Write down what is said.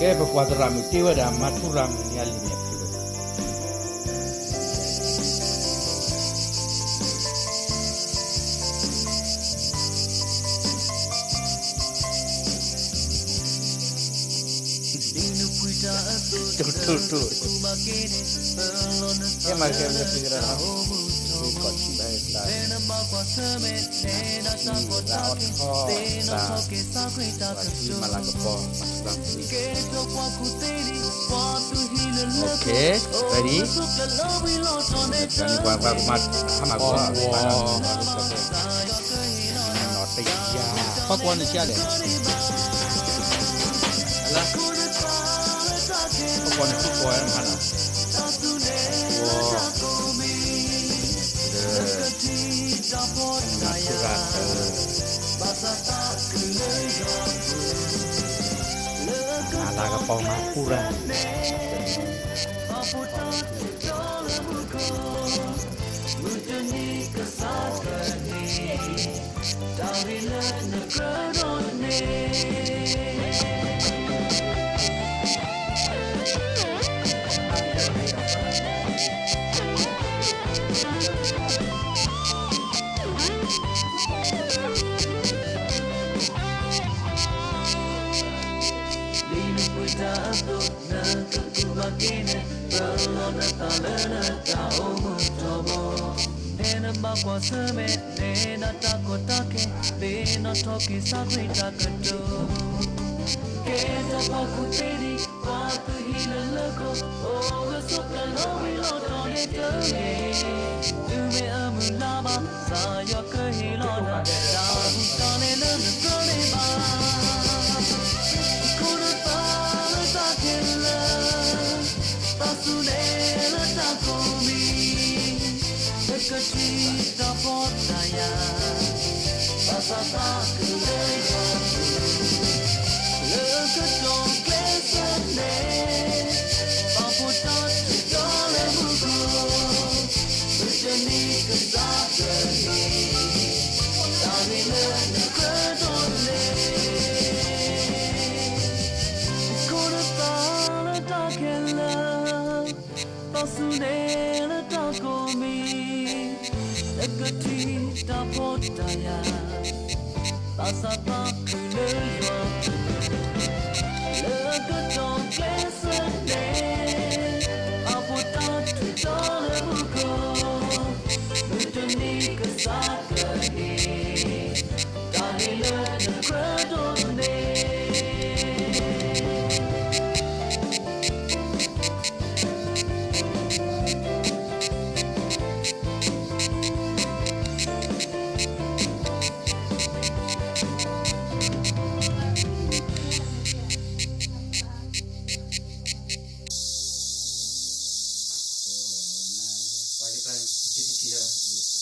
ကဲ ပပှၤသရၣ်မုၣ်တ့ဝဲဒၣ် မၤထူရၤမုၣ်န့ၣ်အလံာ်န့ၣ်ဖု ထူထူထူ ကဲ မၤကဲ လၢပှၤသရၣ်မုၣ် ဝံၤကီၢ်ထံဘၣ် သရၣ်အီထီ သရၣ် ပှၤထံမၤလၤကပီၤ မၤထူရၤမုၣ် Okay, ready? ပှၤ ပှၤ ပှၤ မၤ ဟါမၢ်ကွီၢ် ပှၤ နီၢ်တယါ ပှၤကွီၢ်န့ၣ်ကလဲၣ် အလါ ပှၤကွီၢ်န့ၣ် ပှၤကွီၢ်မၤလၤ ကွီၢ် လၢ မၤထူရၤ မၤလၤကပီၤ မၤထူရၤ လံနပှ့ၤတၢ်အသိး နကကူးဘၣ်က့ၤန့ၣ် ပလီၢ်နသးလၢနတၢ်အိၣ်မူထီဘိ ဖဲနဘၣ်ကွၢ်ဆၢၣ်မဲာ်န့ၣ် နတၢ်ကီတၢ်ခဲ သ့ၣ်နီၣ်ထီၣ်က့ၤစးခရံာ်တၢ်ကတိၤ ကဲထီၣ်ပှၤကူၣ်သ့ဒံး ပှၤသုးဟံးလၢလၢခိ အိၣ်ဂၢၢ်ဆိးကျၢၤလၢဝံၤလီၤတီၤန့ၣ်တဂ့ၤ တုၤမ့ၢ်အမုၢ်လါဘၣ် ကစၢ်ယွၤကဟ့ၣ်လီၤနၤ တၢ်ဘူၣ်တၢ်လဲလၢနကြၢးန့ၣ်ဘၣ် ကိးနသးလၢတၢ်ခဲလၢာ် ပာ်ဆူၣ်နဲလၢတၢ်ကိးမံၤ နကထံၣ်တၢ်ဖှီၣ်တၢ်ယာ် ဘၣ်ဆၣ်သးခုလၢယွၤ လၢကတီၢ်ကျဲးစၢးန့ၣ် ပာ်ဖှိၣ်တၢ်ထုးထီၣ်လၢမူခိၣ် မုၢ်တနံၤကစးထီၣ်န့ၣ် တၢ်ဂ့ၤလၢနကြၢးဒိးန့ၣ် ကိးနသးလၢတၢ်ခဲလၢာ် ပာ်ဆူၣ်နဲလၢတၢ်ကိးမံၤ နကထံၣ်တၢ်ဖှီၣ်တၢ်ယာ် ဘၣ်ဆၣ်သးခုလၢယွၤ လၢကတီၢ်ကျဲးစၢးန့ၣ် ပာ်ဖှိၣ်တၢ်ထုးထီၣ်လၢမူခိၣ် မုၢ်တနံၤကစးထီၣ်န့ၣ် တၢ်ဂ့ၤလၢနကြၢးဒိးန့ၣ် ပှၤလၢပှၤယ့ၣ်တထံၣ်လၢၤဘၣ်